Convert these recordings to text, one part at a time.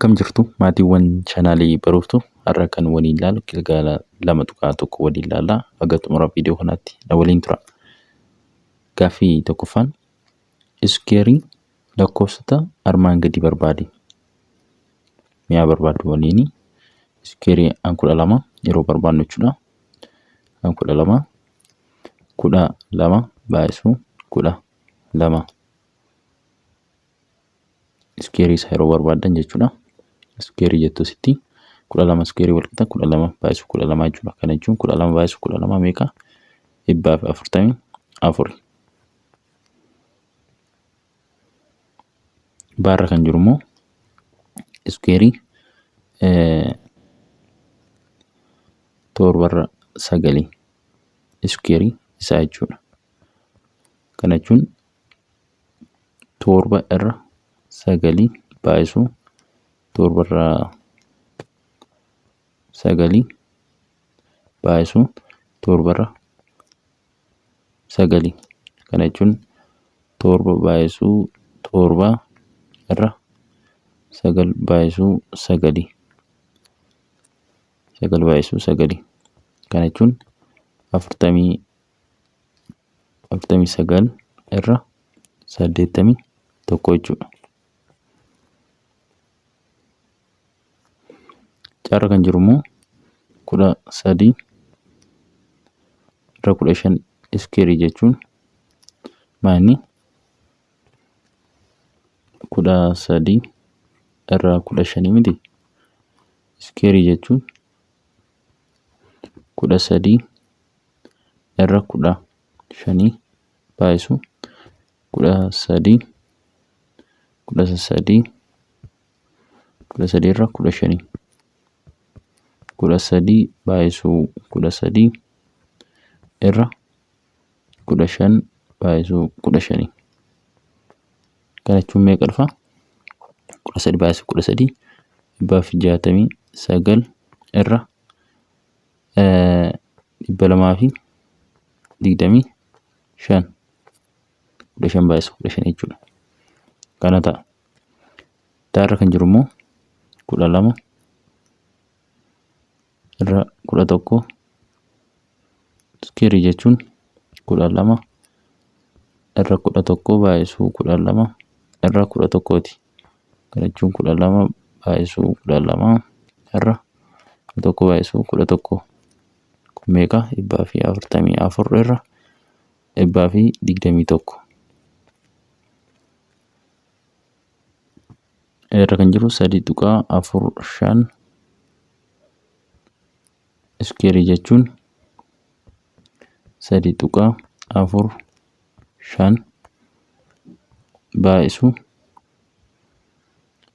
Akkam jirtu maatiiwwan chaanaalii baruuftu har'a kan waliin ilaalu gilgaala 2.1 waliin ilaalla. Haga xumura viidiyoo kanaatti na waliin tura. Gaaffii tokkoffaan iskeerii lakkoofsota armaan gadii barbaadi. Mi'a barbaaddu waliini iskeerii an 12 yeroo barbaannu jechuudha. An 12 12 baay'isuu 12 iskeerii isaa yeroo barbaaddan jechuudha. Iskeerii jettu asitti 12 iskeerii wal qixa 12 baay'isu 12 jechuudha. Kana jechuun 12 baay'isu 12 meeqa? 144. Baarra kan jiru immoo iskeerii torbarra sagalii iskeerii isaa jechuudha. Kana jechuun torba irra sagalii baay'isuu torba irra sagalii baay'isuu torba irra sagalii. Kana jechuun torba baay'isuu torba irra sagal baay'isuu sagalii. Sagal baay'isuu sagalii. Kana jechuun 49 irra 81 jechuudha. Carra kan jiru immoo 13 irra 15 iskeerii jechuun maanni 13 irra 15 miti. Iskeerii jechuun 13 irra 15 baay'isu 13 13 13 irra 15 13 baay'isuu 13 irra 15 baay'isuu 15 kana jechuun meeqa dhufa? 13 baay'isuu 13 169 irra 225 15 baay'isuu 15 jechuudha. Kana ta'a. Taarra kan jiru immoo 12 irra 11 iskeerii jechuun 12 irra 11 baay'isuu 12 irra 11ti. Kana jechuun 12 baay'isuu 12 irra 11 baay'isuu 11 kun meeqa? 144 irra 121. Irra kan jiru 3.45 iskeerii jechuun 3.45 baay'isu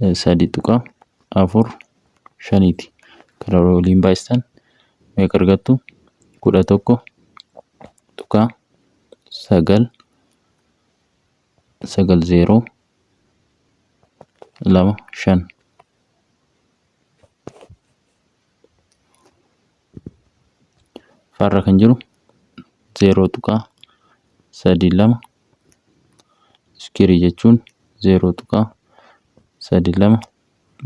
3.45ti. Kana waliin baay'istan meeqa argattu? 11.9 9 0 2 5. Farra kan jiru 0.32 iskeerii jechuun 0.32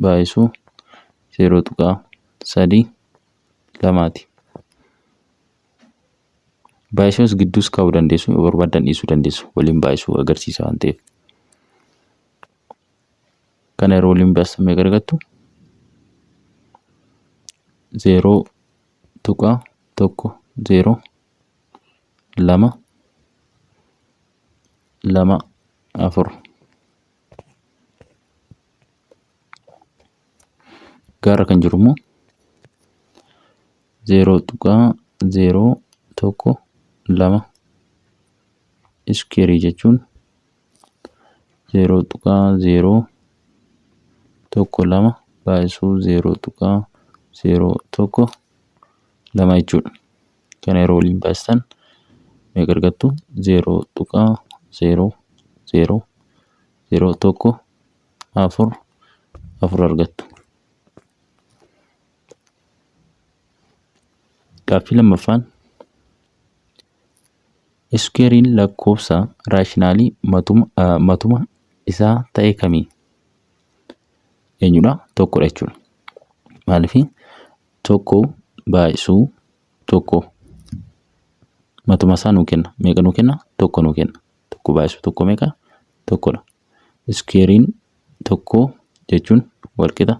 baay'isuu 0.32ti. Baay'isuus gidduus kaa'uu dandeessu yoo barbaaddan dhiisuu dandeessu waliin baay'isuu agarsiisa waan ta'eef. Kana yeroo waliin baay'istan meeqa argattu? 0.10 2 2 4. Gaarra kan jiru immoo 0.012 iskeerii jechuun 0.012 baay'isuu 0.012 jechuudha. Kana yeroo waliin baay'istan meeqa argattu? 0.0001 4 4 argattu. Gaaffii lammaffaan iskuweeriin lakkoofsa raashinaalii matuma isaa ta'e kami? eenyudha? Tokkodha jechuudha. Maaliif tokko baay'isuu tokko matuma isaa nuu kenna. Meeqa nuu kenna? Tokko nuu kenna. Tokko baay'isuu tokko meeqa? Tokkodha. Iskuweeriin tokko jechuun walqixa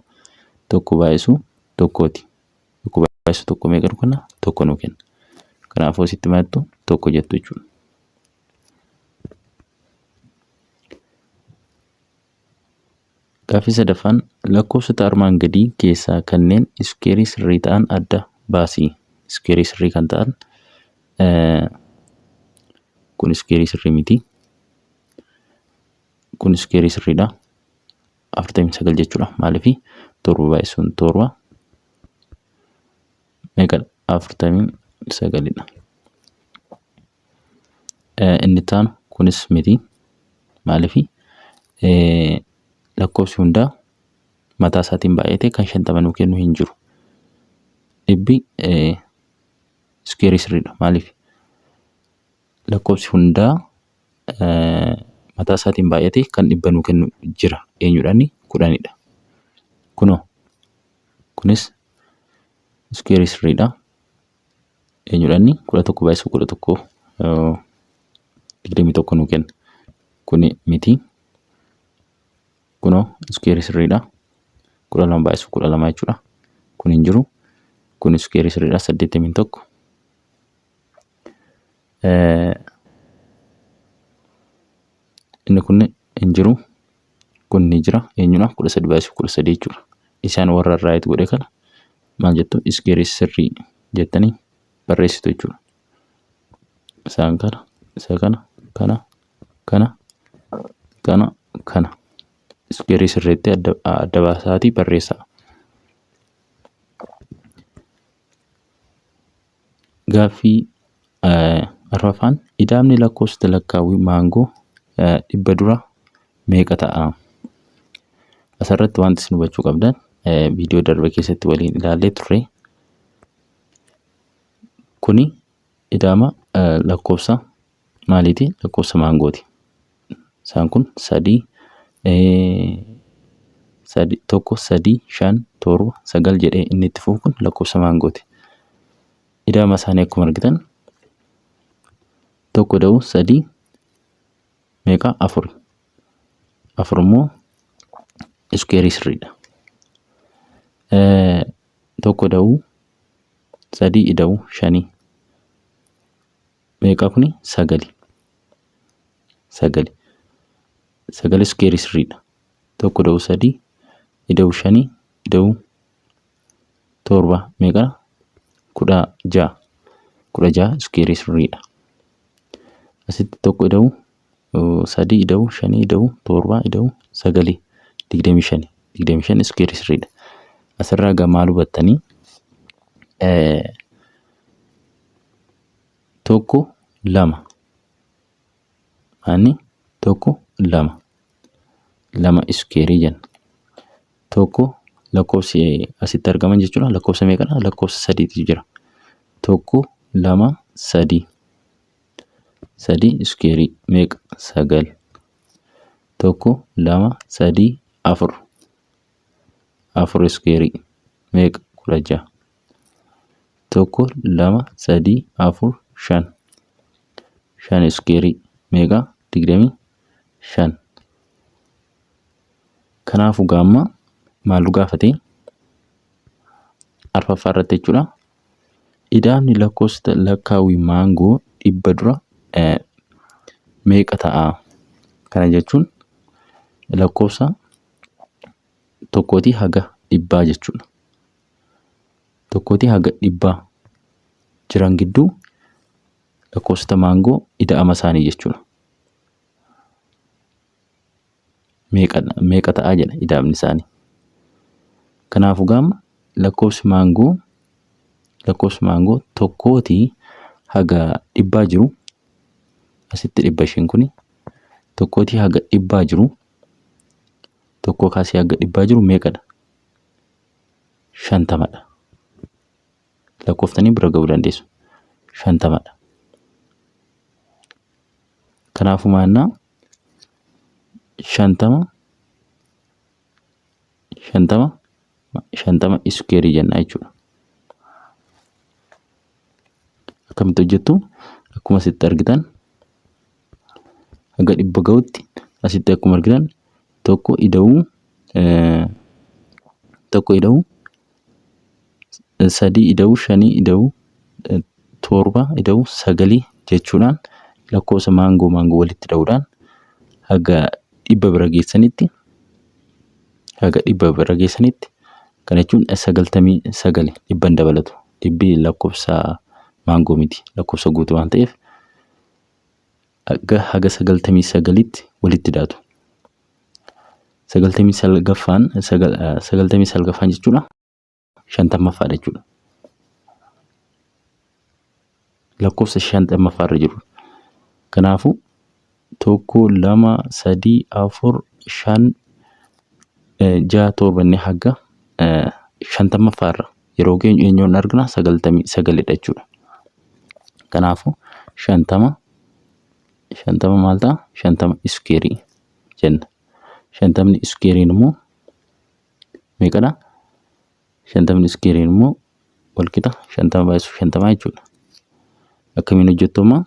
tokko baay'isuu tokkooti. Tokko baay'isuu tokko meeqa nuu kenna? Tokko nuu kenna. Kanaafuu asitti maal jettu? Tokko jettu jechuudha. Gaaffii sadaffaan lakkoofsota armaan gadii keessaa kanneen iskuweerii sirrii ta'an adda baasi. Iskuweerii sirrii kan ta'an kun iskuweerii sirrii miti. Kun iskuweerii sirriidha. 49 jechuudha. Maaliif torba baay'isuun torba meeqadha? 49dha. Inni itti aanu kunis miti. Maaliif lakkoofsi hundaa mataa isaatiin baay'atee kan 50 nuu kennu hin jiru. Dhibbi iskuweerii sirriidha. Maaliif lakkoofsi hundaa mataa isaatiin baay'atee kan dhibba nuu kennu jira. Eenyudha inni? Kudhanidha. Kunoo kunis iskuweerii sirriidha. Eenyudha inni? 11 baay'isuu 11 21 nuu kenna. Kuni miti. Kunoo iskuweerii sirriidha. 12 baay'isuu 12 jechuudha. Kun hin jiru. Kun iskuweerii sirriidha. 81. Inni kun hin jiru. Kun ni jira. Eenyudha? 13 baay'isuu 13 jechuudha. Isaan warra raayit godhe kana maal jettu? Iskuweerii sirrii jettanii barreessitu jechuudha. Isaan kana, isa kana, kana, kana, kana, kana. Iskuweerii sirriitti adda baasaatii barreessaa. Gaaffii arfaffaan ida'amni lakkoofsota lakkaawwii maangoo dhibba dura meeqa ta'a? Asirratti wanti isin hubachuu qabdan viidiyoo darbe keessatti waliin ilaallee turre. Kuni ida'ama lakkoofsa maaliiti? Lakkoofsa maangooti. Isaan kun sadii, tokko, sadii, shan, torba, sagal jedhee inni itti fufu kun lakkoofsa maangooti. Ida'ama isaanii akkuma argitan tokko da'u sadii meeqa? Afur. Afur immoo iskuweerii sirriidha. Tokko da'u sadii ida'u shanii meeqa kuni? Sagali. Sagali. Sagali iskuweerii sirriidha. Tokko da'u sadii ida'u shanii ida'u torba meeqa? 16. 16 iskuweerii sirriidha. Asitti tokko ida'u sadii ida'u shanii ida'u torba ida'u sagalii 25. 25 iskuweerii sirriidha. Asirraa egaa maal hubattanii? Tokko lama. Ani tokko lama. Lama iskuweerii jenna. Tokko lakkoofsi asitti argaman jechuudha. Lakkoofsa meeqadha? Lakkoofsa sadiitu jira. Tokko lama sadii. Sadii iskuweerii meeqa? Sagal. Tokko lama sadii afur. Afur iskuweerii meeqa? 16. Tokko lama sadii afur shan. Shan iskuweerii meeqa? 25. Kanaafuu gaamma maal nu gaafate? Arfaffaa irratti jechuudha. Ida'amni lakkoofsa lakkaawwii maangoo dhibba dura meeqa ta'a? Kana jechuun lakkoofsa tokkootii haga dhibbaa jechuudha. Tokkootii haga dhibbaa jiran gidduu lakkoofsota maangoo ida'ama isaanii jechuudha. Meeqa ta'a jedha ida'amni isaanii. Kanaafuu gaama lakkoofsi maangoo tokkootii haga dhibbaa jiru, asitti dhibba isheen kuni, tokkootii haga dhibbaa jiru, tokkoo kaasee haga dhibbaa jiru meeqadha? 50dha. Lakkooftanii bira ga'uu dandeessu. 50dha. Kanaafuu maannaa 50 50 50 iskuweerii jenna jechuudha. Akkamitti hojjettu? Akkuma asitti argitan haga 100 ga'utti asitti akkuma argitan tokko ida'uu tokko ida'uu sadii ida'uu shanii ida'uu torba ida'uu sagalii jechuudhaan lakkoofsa maangoo maangoo walitti ida'uudhaan haga 100 bira geessanitti haga 100 bira geessanitti kana jechuun 99 dhibban dabalatu. Dhibbi lakkoofsa maangoo miti lakkoofsa guutuu waan ta'eef haga 99tti walitti daatu. 99ffaan 99ffaan jechuudha 50ffaadha jechuudha. Lakkoofsa 50ffaa irra jiru. Kanaafuu 1, 2, 3, 4, 5, 6, 7 inni haga 50ffaa irra yeroo geenyu eenyuun argina 99dha jechuudha. Kanaafuu 50 50 maal ta'a? 50 iskuweerii jenna. 50 iskuweeriin immoo meeqadha? 50 iskuweeriin immoo walqixa 50 baay'isu 50 jechuudha. Akkamiin hojjettu amma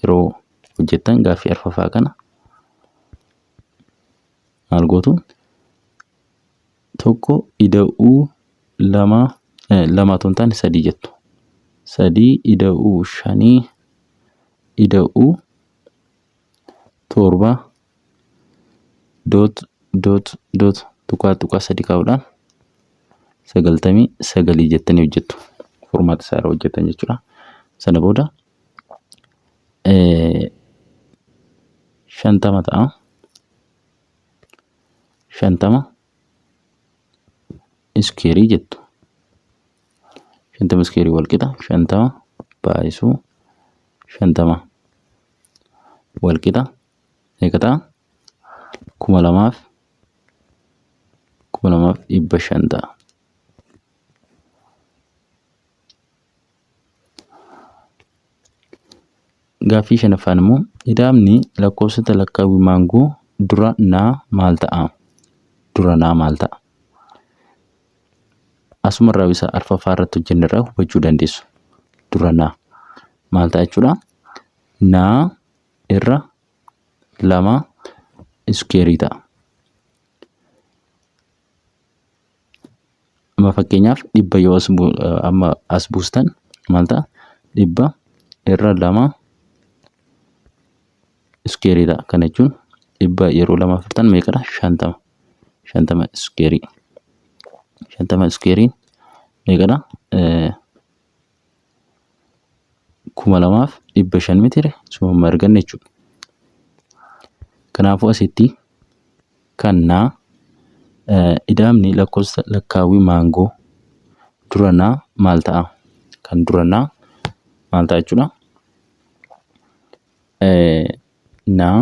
yeroo hojjettan gaaffii arfaffaa kana maal gootu? Tokko ida'uu lama lama otoo hin taane sadii jettu. Sadii ida'uu shanii ida'uu torba doot doot doot tuqaa tuqaa sadi kaa'uudhaan 99 jettanii hojjettu. Furmaata isaa irra hojjettan jechuudha. Sana booda 50 ta'a. 50 iskeerii jettu. 50 iskeerii wal qixa 50 baay'isuu 50 wal qixa meeqa ta'a? 2500 ta'a. Gaaffii shanaffaan immoo ida'amni lakkoofsota lakkaawwii maangoo dura naa maal ta'a? Dura naa maal ta'a? Asumarraa isa arfaffaa irratti hojjenne irraa hubachuu dandeessu. Dura naa maal ta'a jechuudha? Naa irra lama iskuweerii ta'a. Amma fakkeenyaaf 100 yoo as amma as buustan maal ta'a? 100 irra lama iskuweerii ta'a. Kana jechuun 100 yeroo lama afurtan meeqadha? 50. 50 iskuweerii. 50 iskuweeriin meeqadha? 2500 mitire suma amma arganne jechuudha. Kanaafuu asitti kan naa ida'amni lakkoofsa lakkaawwii maangoo dura naa maal ta'a? Kan dura naa maal ta'a jechuudha? Naa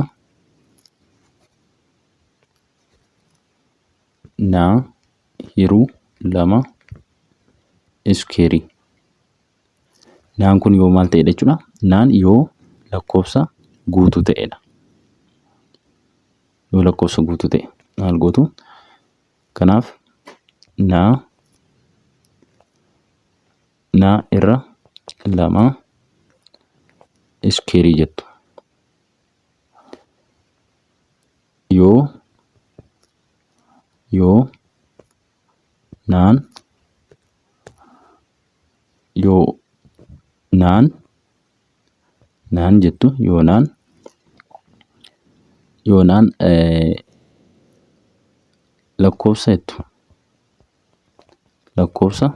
naa hiruu lama iskuweerii. Naan kun yoo maal ta'edha jechuudha? Naan yoo lakkoofsa guutuu ta'edha. Yoo lakkoofsa guutuu ta'e maal gootu? Kanaaf naa naa irra lama iskuweerii jettu. Yoo yoo naan yoo naan naan jettu yoo naan yoo naan lakkoofsa jettu lakkoofsa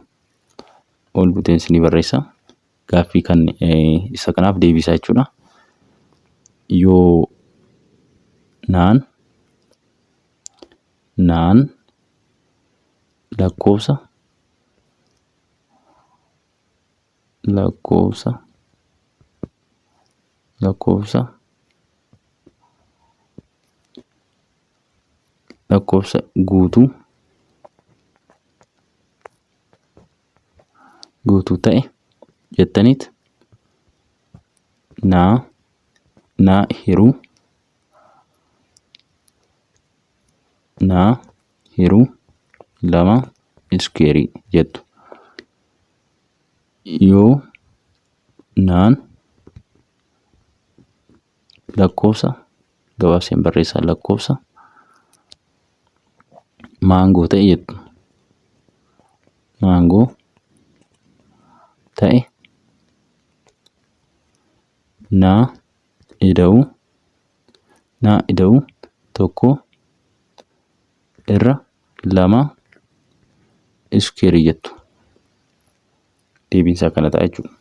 ol buteen isinii barreessa gaaffii kan isa kanaaf deebisaa jechuudha. Yoo naan naan lakkoofsa lakkoofsa lakkoofsa lakkoofsa guutuu guutuu ta'e jettaniit naa naa hiruu naa hiruu 2 iskuweerii jettu. Yoo naan lakkoofsa gabaabseen barreessaa lakkoofsa maangoo ta'e jettu. Maangoo ta'e naa ida'uu naa ida'uu 1 irra 2 iskuweerii jettu. Deebiin isaa kana ta'a jechuudha.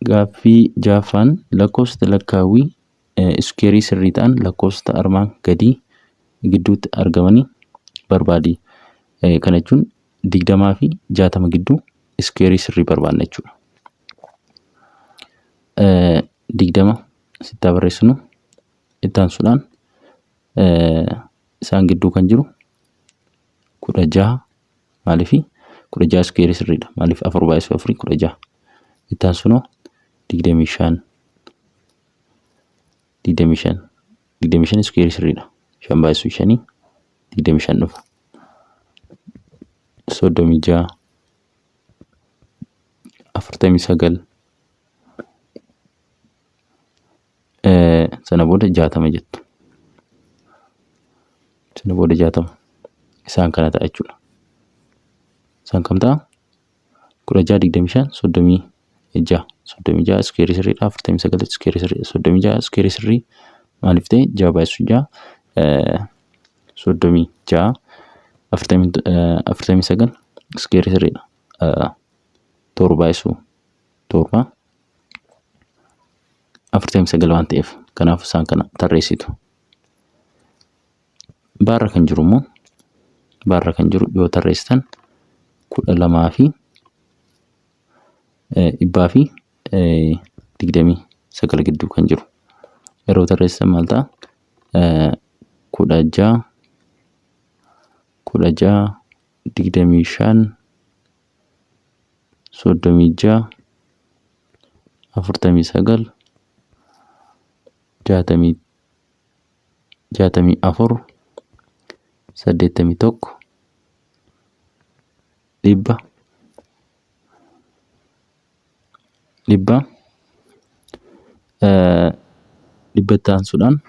Gaaffii ja'affaan lakkoofsota lakkaawwii iskuweerii sirrii ta'an lakkoofsota armaan gadii gidduutti argamanii barbaadi. Kana jechuun 20 fi 60 gidduu iskuweerii sirrii barbaanna jechuudha. 20 sitti haa barreessinu. Itti aansuudhaan isaan gidduu kan jiru 16. Maaliif 16 iskuweerii sirriidha. Maaliif 4 baay'isuu 4 16. Itti aansuunoo 25, 25, 25 iskuweerii sirriidha. 5 baay'isuu 5 25 dhufa. 36, 49, sana booda 60 jettu. Sana booda 60 isaan kana ta'a jechuudha. Isaan kam ta'a? 16, 25, 36. 36 iskuweerii sirriidha. 49 iskuweerii sirriidha. 36 iskuweerii sirrii maaliif ta'e? 6 baay'isu 6 36, 49 iskuweerii sirriidha. 7 baay'isu 7 49 waan ta'eef kanaaf isaan kana tarreessitu. Baarra kan jiru immoo baarra kan jiru yoo tarreessitan 12 fi 129 gidduu kan jiru. Yeroo tarreessitan maal ta'a? 16, 16, 25, 36, 49, 64, 81, 100, 100, 100 itti aansuudhaan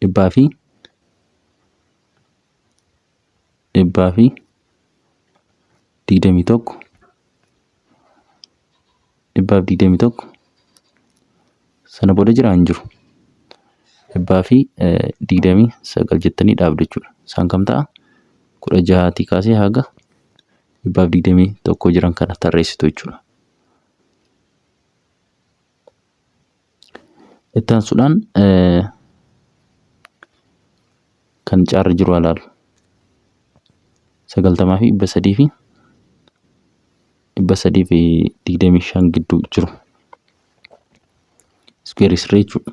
121, 121 sana booda jira hin jiru. 129 jettanii dhaabdu jechuudha. Isaan kam ta'a? 16tii kaasee haga 121 jiran kana tarreessitu jechuudha. Itti aansuudhaan kan caarra jiru haa ilaallu. 90 fi 300 fi 325 gidduu jiru. Iskuweerii sirrii jechuudha.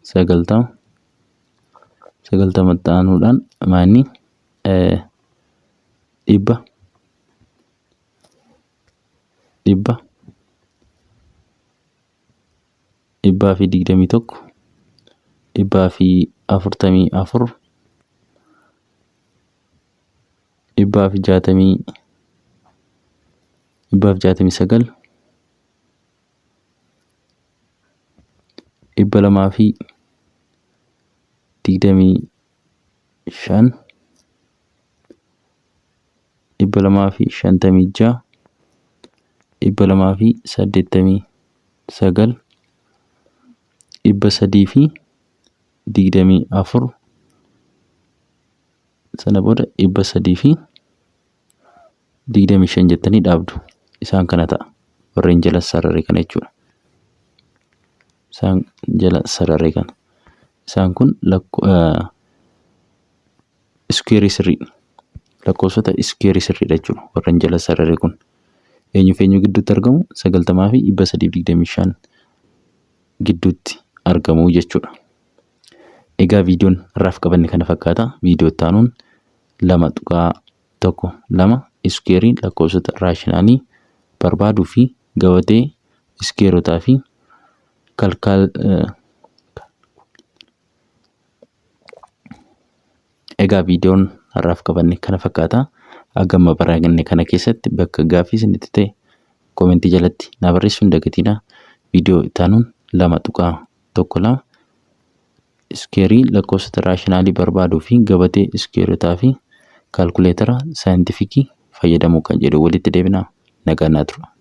90, 90 itti aanuudhaan maanni 100, 100, 121, 144, 160, 169, 225, 256, 289, 324, sana booda 325 jettanii dhaabdu. Isaan kana ta'a. Warreen jala sararee kana jechuudha. Isaan jala sararee kana. Isaan kun iskuweerii sirrii, lakkoofsota iskuweerii sirriidha jechuudha. Warreen jala sararee kun eenyuuf eenyu gidduutti argamu? 90 fi 325 gidduutti argamu jechuudha. Egaa viidiyoon har'aaf qabanne kana fakkaata. Viidiyoo itti aanuun 2.12 iskuweerii lakkoofsota raashinaalii barbaaduu fi gabatee iskuweerotaa fi kalkaal Egaa viidiyoon har'aaf qabanne kana fakkaata. Hagamma baranne kana keessatti bakka gaaffii isinitti ta'e koomentii jalatti naa barreessuu hin dagatinaa. Viidiyoo itti aanuun 2.12 iskeerii lakkoofsota raashinaalii barbaaduu fi gabatee iskeerotaa fi kaalkuleetara saayintifikii fayyadamuu kan jedhu walitti deebinaa. Nagaan naa tura.